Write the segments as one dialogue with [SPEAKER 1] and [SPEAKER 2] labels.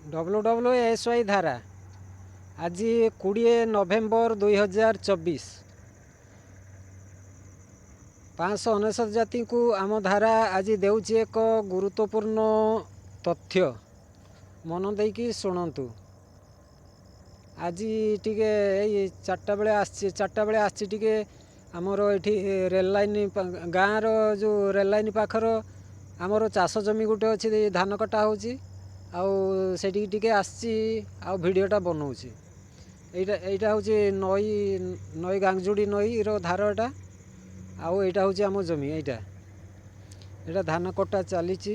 [SPEAKER 1] WWSY ଧାରା। ଆଜି 20 November 2024। 599 ଜାତିଙ୍କୁ ଆମ ଧାରା ଆଜି ଦେଉଛି ଏକ ଗୁରୁତ୍ୱପୂର୍ଣ୍ଣ ତଥ୍ୟ। ମନ ଦେଇକି ଶୁଣନ୍ତୁ। ଆଜି ଟିକେ ଏଇ 4ଟା ବେଳେ ଆସିଛି, 4ଟା ବେଳେ ଆସିଛି ଟିକେ ଆମର ଏଇଠି ରେଲ୍ ଲାଇନ୍, ଗାଁର ଯେଉଁ ରେଲ୍ ଲାଇନ୍ ପାଖର ଆମର ଚାଷ ଜମି ଗୋଟେ ଅଛି, ଧାନ କଟା ହେଉଛି, ଆଉ ସେଇଠିକି ଟିକେ ଆସିଛି ଆଉ ଭିଡ଼ିଓଟା ବନଉଛି। ଏଇଟା ହେଉଛି ନଈ, ନଈ ଗାଙ୍ଗଜୁଡ଼ି ନଈର ଧାର ଏଇଟା, ଆଉ ଏଇଟା ହେଉଛି ଆମ ଜମି। ଏଇଟା ଧାନ କଟା ଚାଲିଛି।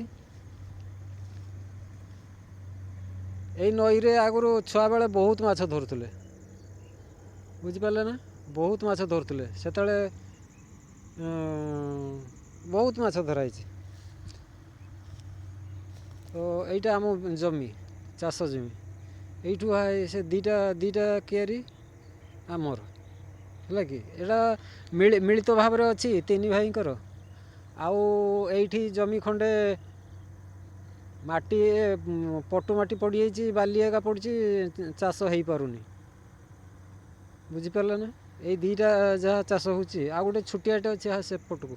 [SPEAKER 1] ଏଇ ନଈରେ ଆଗରୁ ଛୁଆବେଳେ ବହୁତ ମାଛ ଧରୁଥିଲେ, ବୁଝିପାରିଲେ ନା? ବହୁତ ମାଛ ଧରୁଥିଲେ ସେତେବେଳେ, ବହୁତ ମାଛ ଧରା ହେଇଛି। ତ ଏଇଟା ଆମ ଜମି, ଚାଷ ଜମି। ଏଇଠୁ ସେ ଦୁଇଟା କିଆରି ଆମର ହେଲା କି, ଏଇଟା ମିଳିତ ଭାବରେ ଅଛି ତିନି ଭାଇଙ୍କର। ଆଉ ଏଇଠି ଜମି ଖଣ୍ଡେ ମାଟି, ପଟୁ ମାଟି ପଡ଼ିଯାଇଛି, ବାଲି ଏକା ପଡ଼ିଛି, ଚାଷ ହେଇପାରୁନି, ବୁଝିପାରିଲେ ନା? ଏଇ ଦୁଇଟା ଯାହା ଚାଷ ହେଉଛି, ଆଉ ଗୋଟେ ଛୋଟିଆଟେ ଅଛି ସେପଟକୁ।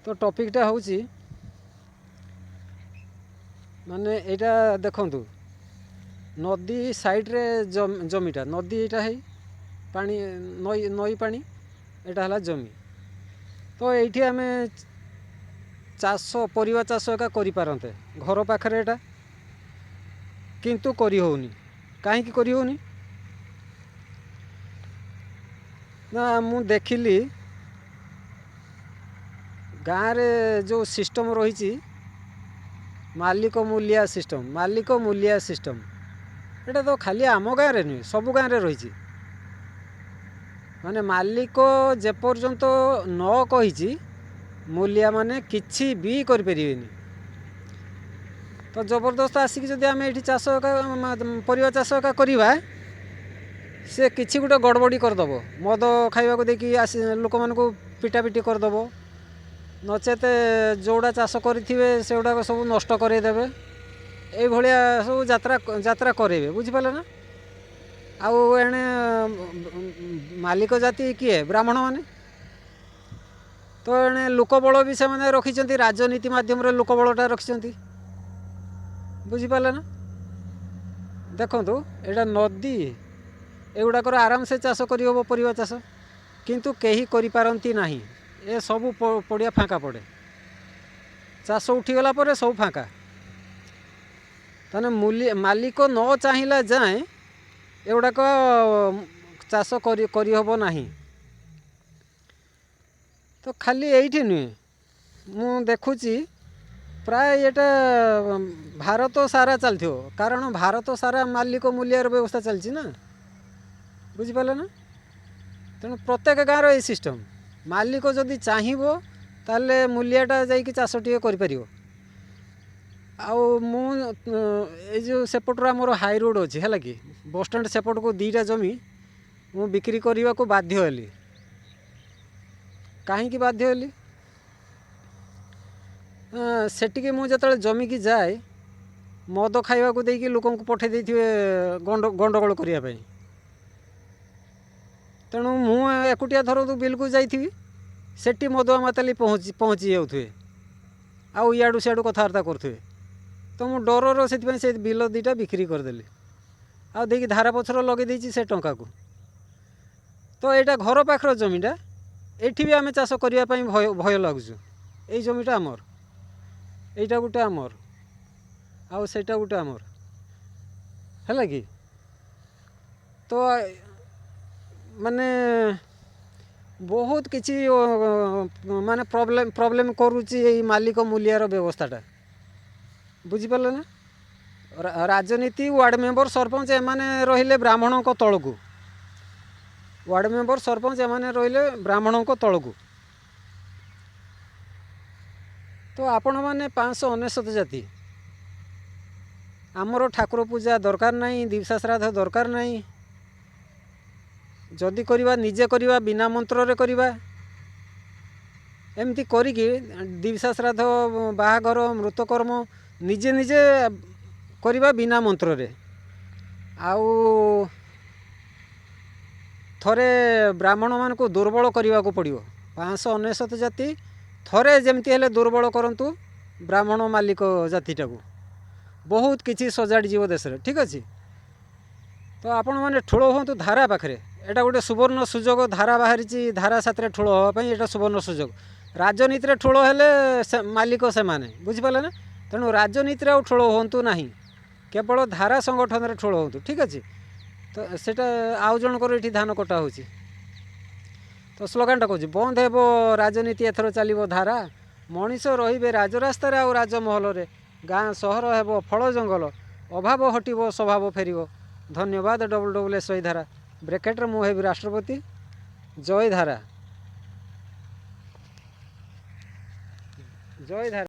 [SPEAKER 1] ତ ଟପିକ୍ଟା ହେଉଛି ମାନେ ଏଇଟା ଦେଖନ୍ତୁ, ନଦୀ ସାଇଡ଼୍ରେ ଜମିଟା, ନଦୀ ଏଇଟା ହେଇ ପାଣି, ନଈ ପାଣି, ଏଇଟା ହେଲା ଜମି। ତ ଏଇଠି ଆମେ ଚାଷ, ପରିବା ଚାଷ ଏକା କରିପାରନ୍ତେ ଘର ପାଖରେ ଏଇଟା, କିନ୍ତୁ କରିହେଉନି। କାହିଁକି କରିହେଉନି ନା, ମୁଁ ଦେଖିଲି ଗାଁରେ ଯେଉଁ ସିଷ୍ଟମ୍ ରହିଛି, ମାଲିକ ମୂଲିଆ ସିଷ୍ଟମ୍, ମାଲିକ ମୂଲିଆ ସିଷ୍ଟମ୍। ଏଇଟା ତ ଖାଲି ଆମ ଗାଁରେ ନୁହେଁ, ସବୁ ଗାଁରେ ରହିଛି। ମାନେ ମାଲିକ ଯେପର୍ଯ୍ୟନ୍ତ ନ କହିଛି, ମୂଲିଆମାନେ କିଛି ବି କରିପାରିବେନି। ତ ଜବରଦସ୍ତ ଆସିକି ଯଦି ଆମେ ଏଇଠି ଚାଷ ଏକା, ପରିବା ଚାଷ ଏକା କରିବା, ସେ କିଛି ଗୋଟେ ଗଡ଼ବଡ଼ି କରିଦେବ, ମଦ ଖାଇବାକୁ ଦେଇକି ଆସି ଲୋକମାନଙ୍କୁ ପିଟାପିଟି କରିଦେବ, ନଚେତ ଯେଉଁଗୁଡ଼ା ଚାଷ କରିଥିବେ ସେଗୁଡ଼ାକ ସବୁ ନଷ୍ଟ କରେଇଦେବେ। ଏଇଭଳିଆ ସବୁ ଯାତ୍ରା କରେଇବେ, ବୁଝିପାରିଲେ ନା? ଆଉ ଏଣେ ମାଲିକ ଜାତି କିଏ? ବ୍ରାହ୍ମଣମାନେ। ତ ଏଣେ ଲୋକବଳ ବି ସେମାନେ ରଖିଛନ୍ତି, ରାଜନୀତି ମାଧ୍ୟମରେ ଲୋକବଳଟା ରଖିଛନ୍ତି, ବୁଝିପାରିଲେ ନା? ଦେଖନ୍ତୁ, ଏଇଟା ନଦୀ, ଏଗୁଡ଼ାକର ଆରାମସେ ଚାଷ କରିହେବ ପରିବା ଚାଷ, କିନ୍ତୁ କେହି କରିପାରନ୍ତି ନାହିଁ। ଏ ସବୁ ପଡ଼ିଆ ଫାଙ୍କା ପଡ଼େ, ଚାଷ ଉଠିଗଲା ପରେ ସବୁ ଫାଙ୍କା। ତାହେଲେ ମାଲିକ ନ ଚାହିଁଲା ଯାଏଁ ଏଗୁଡ଼ାକ ଚାଷ କରିହେବ ନାହିଁ। ତ ଖାଲି ଏଇଠି ନୁହେଁ, ମୁଁ ଦେଖୁଛି ପ୍ରାୟ ଏଇଟା ଭାରତ ସାରା ଚାଲିଥିବ, କାରଣ ଭାରତ ସାରା ମାଲିକ ମୂଲିଆର ବ୍ୟବସ୍ଥା ଚାଲିଛି ନା, ବୁଝିପାରିଲେ ନା? ତେଣୁ ପ୍ରତ୍ୟେକ ଗାଁର ଏଇ ସିଷ୍ଟମ୍। ମାଲିକ ଯଦି ଚାହିଁବ ତାହେଲେ ମୂଲିଆଟା ଯାଇକି ଚାଷ ଟିକେ କରିପାରିବ। ଆଉ ମୁଁ ଏଇ ଯେଉଁ ସେପଟରୁ ଆମର ହାଇ ରୋଡ଼ ଅଛି, ହେଲା କି, ବସଷ୍ଟାଣ୍ଡ ସେପଟକୁ ଦୁଇଟା ଜମି ମୁଁ ବିକ୍ରି କରିବାକୁ ବାଧ୍ୟ ହେଲି। କାହିଁକି ବାଧ୍ୟ ହେଲି? ସେଠିକି ମୁଁ ଯେତେବେଳେ ଜମିକି ଯାଏ, ମଦ ଖାଇବାକୁ ଦେଇକି ଲୋକଙ୍କୁ ପଠାଇ ଦେଇଥିବେ ଗଣ୍ଡଗୋଳ କରିବା ପାଇଁ। ତେଣୁ ମୁଁ ଏକୁଟିଆ ଧରନ୍ତୁ ବିଲକୁ ଯାଇଥିବି, ସେଠି ମଦୁଆ ମାତାଲି ପହଞ୍ଚି ଯାଉଥିବେ, ଆଉ ଇଆଡ଼ୁ ସିଆଡ଼ୁ କଥାବାର୍ତ୍ତା କରୁଥିବେ। ତ ମୁଁ ଡରର ସେଥିପାଇଁ ସେ ବିଲ ଦୁଇଟା ବିକ୍ରି କରିଦେଲି, ଆଉ ଦେଇକି ଧାରା ପଛର ଲଗେଇ ଦେଇଛି ସେ ଟଙ୍କାକୁ। ତ ଏଇଟା ଘର ପାଖର ଜମିଟା, ଏଇଠି ବି ଆମେ ଚାଷ କରିବା ପାଇଁ ଭୟ ଲାଗୁଛୁ। ଏଇ ଜମିଟା ଆମର, ଏଇଟା ଗୋଟେ ଆମର, ଆଉ ସେଇଟା ଗୋଟେ ଆମର, ହେଲା କି? ତ ମାନେ ବହୁତ କିଛି ମାନେ ପ୍ରୋବ୍ଲେମ୍ କରୁଛି ଏଇ ମାଲିକ ମୂଲିଆର ବ୍ୟବସ୍ଥାଟା, ବୁଝିପାରିଲେ ନା? ରାଜନୀତି, ୱାର୍ଡ଼ ମେମ୍ବର, ସରପଞ୍ଚ ଏମାନେ ରହିଲେ ବ୍ରାହ୍ମଣଙ୍କ ତଳକୁ, ୱାର୍ଡ଼ ମେମ୍ବର ସରପଞ୍ଚ ଏମାନେ ରହିଲେ ବ୍ରାହ୍ମଣଙ୍କ ତଳକୁ। ତ ଆପଣମାନେ 599 ଜାତି, ଆମର ଠାକୁର ପୂଜା ଦରକାର ନାହିଁ, ଦିବସା ଶ୍ରାଦ୍ଧ ଦରକାର ନାହିଁ। ଯଦି କରିବା ନିଜେ କରିବା, ବିନା ମନ୍ତ୍ରରେ କରିବା। ଏମିତି କରିକି ଦିବସା ଶ୍ରାଦ୍ଧ, ବାହାଘର, ମୃତକର୍ମ ନିଜେ ନିଜେ କରିବା ବିନା ମନ୍ତ୍ରରେ। ଆଉ ଥରେ ବ୍ରାହ୍ମଣମାନଙ୍କୁ ଦୁର୍ବଳ କରିବାକୁ ପଡ଼ିବ। 599 ଜାତି ଥରେ ଯେମିତି ହେଲେ ଦୁର୍ବଳ କରନ୍ତୁ ବ୍ରାହ୍ମଣ ମାଲିକ ଜାତିଟାକୁ, ବହୁତ କିଛି ସଜାଡ଼ି ଯିବ ଦେଶରେ। ଠିକ୍ ଅଛି, ତ ଆପଣମାନେ ଠୁଳ ହୁଅନ୍ତୁ ଧାରା ପାଖରେ। ଏଇଟା ଗୋଟେ ସୁବର୍ଣ୍ଣ ସୁଯୋଗ, ଧାରା ବାହାରିଛି, ଧାରା ସାଥିରେ ଠୁଳ ହେବା ପାଇଁ ଏଇଟା ସୁବର୍ଣ୍ଣ ସୁଯୋଗ। ରାଜନୀତିରେ ଠୁଳ ହେଲେ ସେ ମାଲିକ ସେମାନେ, ବୁଝିପାରିଲେ ନା? ତେଣୁ ରାଜନୀତିରେ ଆଉ ଠୁଳ ହୁଅନ୍ତୁ ନାହିଁ, କେବଳ ଧାରା ସଂଗଠନରେ ଠୁଳ ହୁଅନ୍ତୁ। ଠିକ୍ ଅଛି, ତ ସେଇଟା ଆଉ ଜଣଙ୍କର ଏଠି ଧାନ କଟା ହେଉଛି। ତ ସ୍ଲୋଗାନଟା କହୁଛି, ବନ୍ଦ ହେବ ରାଜନୀତି, ଏଥର ଚାଲିବ ଧାରା, ମଣିଷ ରହିବେ ରାଜରାସ୍ତାରେ ଆଉ ରାଜମହଲରେ, ଗାଁ ସହର ହେବ ଫଳ ଜଙ୍ଗଲ, ଅଭାବ ହଟିବ ସ୍ୱଭାବ ଫେରିବ। ଧନ୍ୟବାଦ ଡବଲ୍ ଡବଲ୍ ଏସ୍ ୱାଇ ଧାରା। ବ୍ରେକେଟ୍ରେ ମୁଁ ହେବି ରାଷ୍ଟ୍ରପତି। ଜୟ ଧାରା, ଜୟ ଧାରା।